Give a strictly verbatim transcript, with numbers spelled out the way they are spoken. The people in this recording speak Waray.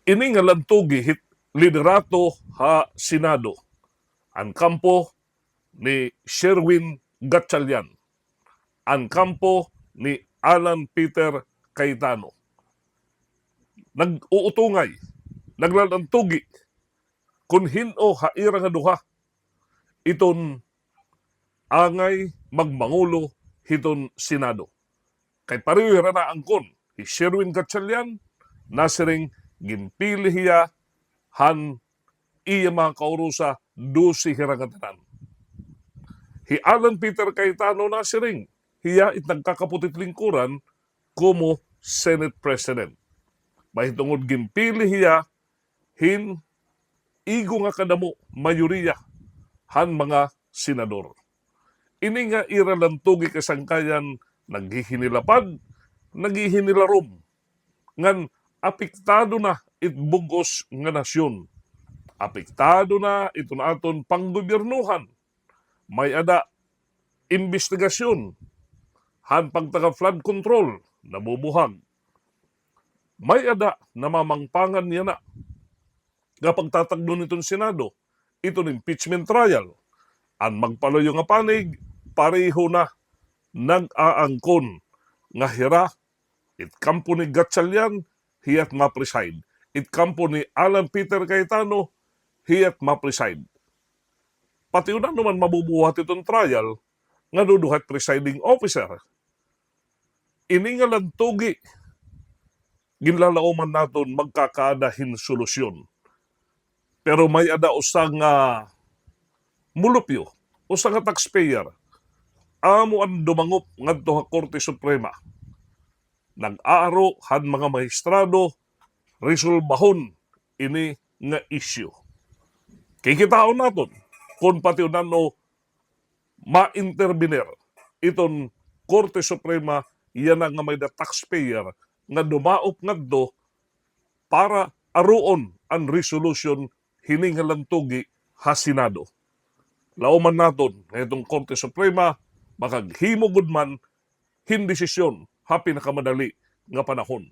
Ini nga lantugi hit liderato ha Senado, an kampo ni Sherwin Gatchalian, an kampo ni Alan Peter Cayetano. Nag-uutungay, naglalantugi kon hin-o ha ira nga duha iton angay magmangulo hiton Senado. Kay pareho hira naangkon, hi Sherwin Gatchalian, nasiring ginpili hiya han iya mga kaurusa, dose hira ngatanan. Hi Alan Peter Cayetano nasiring, hiya it nagkakapot hit lingkuran komo Senate President. Mahitungod ginpili hiya hin igo nga kadamo, mayoriya han mga senador. Ini nga ira lantugi kasangkayan naghihinilapad, naghihinilarom ngan apektado na it bug-os nga nasyon. Apektado na iton aton panggobyernohan. May-ada imbestigasyon han pagtaga flood control, nabubuhag. May-ada namamangpangan yana nga pagtatakdon hiton Senado, iton impeachment trial. An magpaluyo nga panig, pareho na nag-aangkon nga hira, it kampo ni Gatchalian, hiya it ma-preside. It kampo ni Alan Peter Cayetano, hiya it ma-preside. Pationan-o man mabubuhat iton trial, nga duduha it presiding officer. Ini nga lantugi, ginlalaoman naton magkakaada hin solusyon. Pero may-ada usa nga mulupyo, usa nga taxpayer, amo an dumangop ngadto ha Korte Suprema. Nag-aaro han mga mahistrado, resolbahon ini nga isyu. Kikitaon naton kon pationan-o ma-intervenir iton Korte Suprema yana nga may-ada taxpayer nga dumaop ngadto para aruon an resolution hini nga lantugi ha Senado. Laoman naton nga iton Korte Suprema makaghimo gud man hin desisyon ha pinakamadali nga panahon.